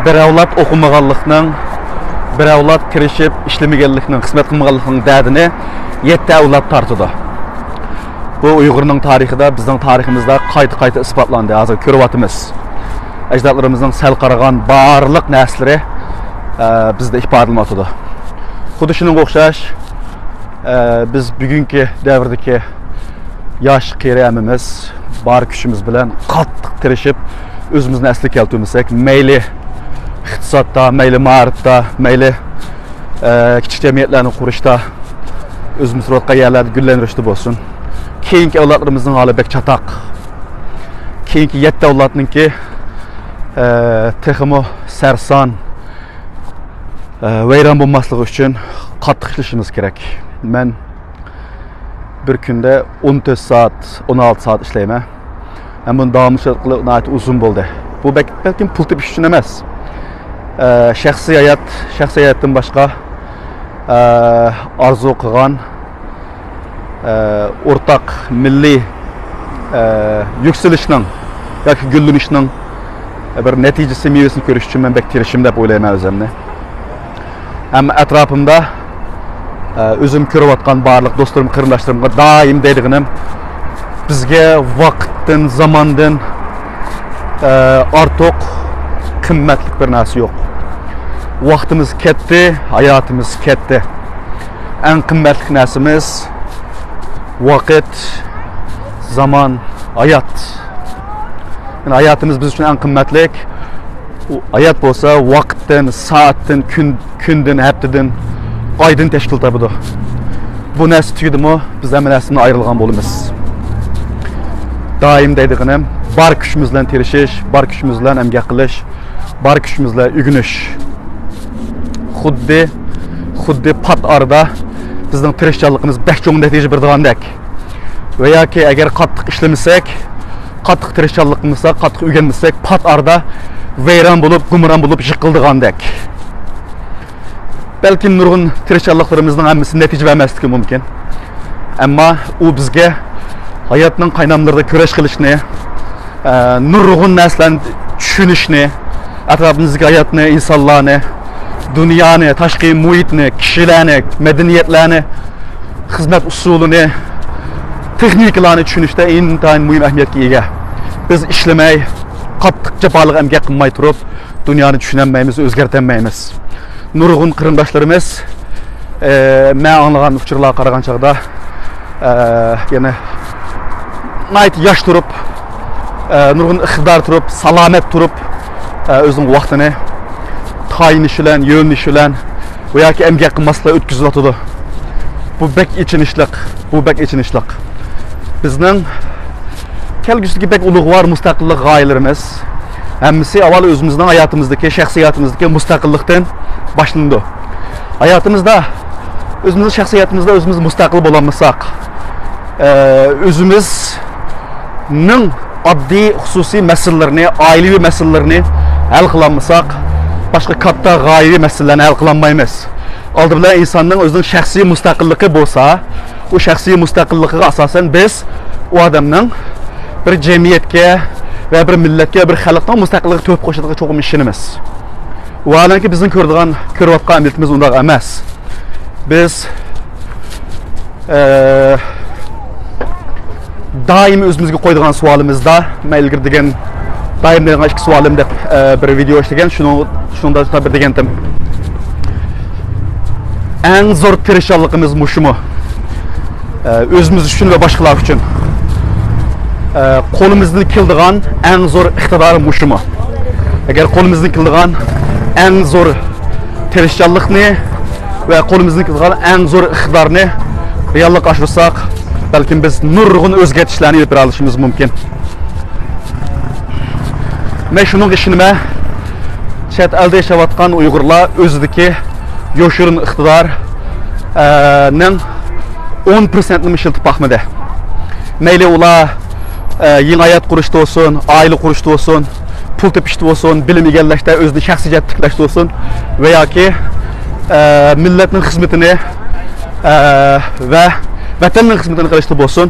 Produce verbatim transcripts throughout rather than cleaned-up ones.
بىر ئەۋلاد ئوقۇمىغانلىقنىڭ، بىر ئەۋلاد تىرىشىپ ئىشلىمىگەنلىكنىڭ، خىزمەت قىلمىغانلىقنىڭ دەردىنى يەتتە ئەۋلاد تارتىدۇ. بۇ ئۇيغۇرنىڭ تارىخىدا، بىزنىڭ تارىخىمىزدا قايتا-قايتا ئىسپاتلاندى. ھازىر كۆرۈۋاتىمىز. ئەجدادلىرىمىزنىڭ سەل قارىغان بارلىق نەرسىلىرى، ئە، بىزدە ئىپادىلىنىۋاتىدۇ. خۇددى شۇنىڭغا ئوخشاش، ئە، بىز بۈگۈنكى دەۋردىكى ياش قېرى ھەممىمىز بار كۈچىمىز بىلەن قاتتىق تىرىشىپ، ئۆزىمىزنى ئەسلىگە كەلتۈرمىسەك، مەيلى ئىقتىسادتا، مەيلى مائارىپتا، مەيلى، ئە، كىچىك جەمئىيەتلەرنى قۇرۇشتا، ئۆزىمىز تۇرۇۋاتقان يەرلەردە گۈللەندۈرۈشتە بولسۇن، كېيىنكى ئەۋلادلىرىمىزنىڭ ھالى بەك چاتاق. كېيىنكى يەتتە ئەۋلادنىڭكى، ئە، تېخىمۇ سەرسان، ئە، ۋەيران بولماسلىقى ئۈچۈن قاتتىق ئىشلىشىمىز كېرەك. مەن بىر كۈندە ئون تۆت سائەت، ئون ئالتە سائەت ئىشلەيمەن. مەن بۇنى داۋاملىشىۋاتقىلى ناھايىتى ئۇزۇن بولدى. بۇ بەك-، بەلكىم پۇل تېپىش ئۈچۈن ئەمەس. ئە، شەخسىي ھايات، شەخسىي ھاياتتىن باشقا، ئە، ئارزۇ قىلغان، ئە، ئورتاق مىللىي، ئە، يۈكسىلىشنىڭ ياكى گۈللىنىشنىڭ بىر نەتىجىسى، مېۋىسىنى كۆرۈش ئۈچۈن مەن بەك تىرىشىم دەپ ئويلايمەن ئۆزۈمنى. ھەم ئەتراپىمدا، ئە، ئۆزۈم كۆرۈۋاتقان بارلىق دوستلىرىم، قېرىنداشلىرىمغا دائىم دەيدىغىنىم، بىزگە ۋاقىتتىن، زاماندىن، ئە، ئارتۇق قىممەتلىك بىر نەرسە يوق. ۋاقتىمىز كەتتى، ھاياتىمىز كەتتى. ئەڭ قىممەتلىك نەرسىمىز ۋاقىت، زامان، ھايات. يەنى ھاياتىمىز بىز ئۈچۈن ئەڭ قىممەتلىك. ئۇ ھايات بولسا ۋاقىتتىن، سائەتتىن، كۈن، كۈندىن، ھەپتىدىن، ئايدىن تەشكىل تاپىدۇ. بۇ نەرسە تۈگىدىمۇ، بىز ھەممە نەرسىدىن ئايرىلغان بولىمىز. دائىم دەيدىغىنىم، بار كۈچىمىز بىلەن تىرىشىش، بار كۈچىمىز بىلەن ئەمگەك قىلىش، بار كۈچىمىز بىلەن ئۆگىنىش. خۇددى، خۇددى پات ئارىدا بىزنىڭ تىرىشچانلىقىمىز بەك چوڭ نەتىجە بېرىدىغاندەك. ۋە ياكى ئەگەر قاتتىق ئىشلىمىسەك، قاتتىق تىرىشچانلىق قىلمىساق، قاتتىق ئۆگەنمىسەك، پات ئارىدا ۋەيران بولۇپ، گۇمران بولۇپ يىقىلىدىغاندەك. بەلكىم نۇرغۇن تىرىشچانلىقلىرىمىزنىڭ ھەممىسى نەتىجە بەرمەسلىكى مۇمكىن. ئەمما ئۇ بىزگە ھاياتنىڭ قايناملىرىدا كۈرەش قىلىشنى، ئە، نۇرغۇن نەرسىلەرنى چۈشىنىشنى، ئەتراپىمىزدىكى ھاياتنى، ئىنسانلارنى، دۇنيانى، تاشقى مۇھىتنى، كىشىلەرنى، مەدەنىيەتلەرنى، خىزمەت ئۇسۇلىنى، تېخنىكىلارنى چۈشىنىشتە ئىنتايىن مۇھىم ئەھمىيەتكە ئىگە. بىز ئىشلىمەي، قاتتىق جاپالىق ئەمگەك قىلماي تۇرۇپ، دۇنيانى چۈشىنەلمەيمىز، ئۆزگەرتەلمەيمىز. نۇرغۇن قېرىنداشلىرىمىز، ئە، مەن ئاڭلىغان ئۇچۇرلارغا قارىغان چاغدا، ئە، يەنە ناھايىتى ياش تۇرۇپ، ئە، نۇرغۇن ئىقتىدار تۇرۇپ، سالامەت تۇرۇپ، ئە، ئۆزىنىڭ ۋاقتىنى تايىنىش بىلەن، يۆنىلىش بىلەن ۋە ياكى ئەمگەك قىلماسلىق ئۆتكۈزۈۋاتىدۇ. بۇ بەك ئېچىنىشلىق، بۇ بەك ئېچىنىشلىق. بىزنىڭ كەلگۈسىدىكى بەك ئۇلۇغۋار مۇستەقىللىق غايىلىرىمىز ھەممىسى ئاۋۋال ئۆزىمىزنىڭ ھاياتىمىزدىكى، شەخسىي ھاياتىمىزدىكى مۇستەقىللىقتىن باشلىنىدۇ. ھاياتىمىزدا ئۆزىمىزنىڭ شەخسىي ھاياتىمىزدا ئۆزىمىز مۇستەقىل بولالمىساق، ئە، ئۆزىمىزنىڭ ئاددىي خۇسۇسىي مەسىلىلىرىنى، ئائىلىۋى مەسىلىلىرىنى ھەل قىلالمىساق، باشقا كاتتا غايىۋى مەسىلىلەرنى ھەل قىلالمايمىز. ئالدى بىلەن ئىنساننىڭ ئۆزىنىڭ شەخسىي مۇستەقىللىقى بولسا، ئۇ شەخسىي مۇستەقىللىقىغا ئاساسەن بىز ئۇ ئادەمنىڭ بىر جەمئىيەتكە ۋە بىر مىللەتكە، بىر خەلقنىڭ مۇستەقىللىقىغا تۆھپە قوشىدىغىنىغا چوقۇم ئىشىنىمىز. ۋاھالەنكى، بىزنىڭ كۆرىدىغان، كۆرۈۋاتقان ئەمەلىيىتىمىز ئۇنداق ئەمەس. بىز، ئە، دائىم ئۆزىمىزگە قويىدىغان سوئالىمىزدا، مەن ئىلگىرى دېگەن، دائىم دەيدىغان ئىككى سوئالىم دەپ، ئە، بىر ۋىدېئو ئىشلىگەن، شۇنىڭ، شۇنىڭدا بىر دېگەنتىم. ئەڭ زور تىرىشچانلىقىمىز مۇشۇمۇ؟ ئە، ئۆزىمىز ئۈچۈن ۋە باشقىلار ئۈچۈن، ئە، قولىمىزدىن كېلىدىغان ئەڭ زور ئىقتىدار مۇشۇمۇ؟ ئەگەر قولىمىزدىن كېلىدىغان ئەڭ زور تىرىشچانلىقنى ۋە قولىمىزدىن كېلىدىغان ئەڭ زور ئىقتىدارنى رېئاللىققا ئاشۇرساق، بەلكىم بىز نۇرغۇن ئۆزگەرتىشلەرنى ئېلىپ بېرىۋېلىشىمىز مۇمكىن. مەن شۇنىڭغا ئىشىنىمەن، چەت ئەلدە ياشاۋاتقان ئۇيغۇرلار ئۆزىدىكى يوشۇرۇن ئىقتىدار، ئە، نىڭ ئون پىرسەنتىنىمۇ ئىشلىتىپ باقمىدى. مەيلى ئۇلار، ئە، يېڭى ھايات قۇرۇشتا بولسۇن، ئائىلە قۇرۇشتا بولسۇن، پۇل تېپىشتا بولسۇن، بىلىم ئىگىلەشتە، ئۆزىنى شەخسىي جەھەتتە تىكلەشتە بولسۇن ۋە ياكى، ئە، مىللەتنىڭ خىزمىتىنى، ئە، ۋە ۋەتەننىڭ خىزمىتىنى قىلىشتا بولسۇن،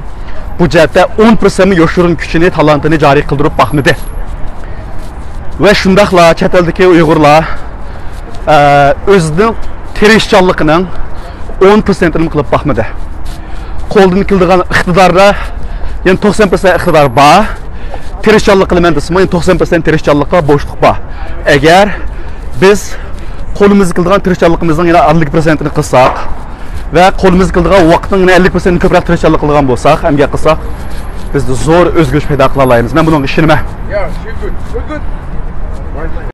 بۇ جەھەتتە ئون پىرسەنتمۇ يوشۇرۇن كۈچىنى، تالانتىنى جارى قىلدۇرۇپ باقمىدى. ۋە شۇنداقلا چەت ئەلدىكى ئۇيغۇرلار، ئە، ئۆزىنىڭ تىرىشچانلىقىنىڭ ئون پىرسەنتىنىمۇ قىلىپ باقمىدى. قولدىن كېلىدىغان ئىقتىداردا يەنە توقسان پىرسەنت ئىقتىدار بار. تىرىشچانلىق قىلىمەن دېسىمۇ، يەنە توقسان پىرسەنت تىرىشچانلىققا بوشلۇق بار. ئەگەر بىز قولىمىزدا كېلىدىغان تىرىشچانلىقىمىزنىڭ يەنە ئەللىك پىرسەنتىنى قىلساق ۋە قولىمىزدا كېلىدىغان ۋاقىتنىڭ يەنە ئەللىك پىرسەنتىنى كۆپرەك تىرىشچانلىق قىلىدىغان بولساق، ئەمگەك قىلساق، بىز زور ئۆزگىرىش پەيدا قىلالايمىز. مەن بۇنىڭغا ئىشىنىمەن. Yeah, we're good. We're good.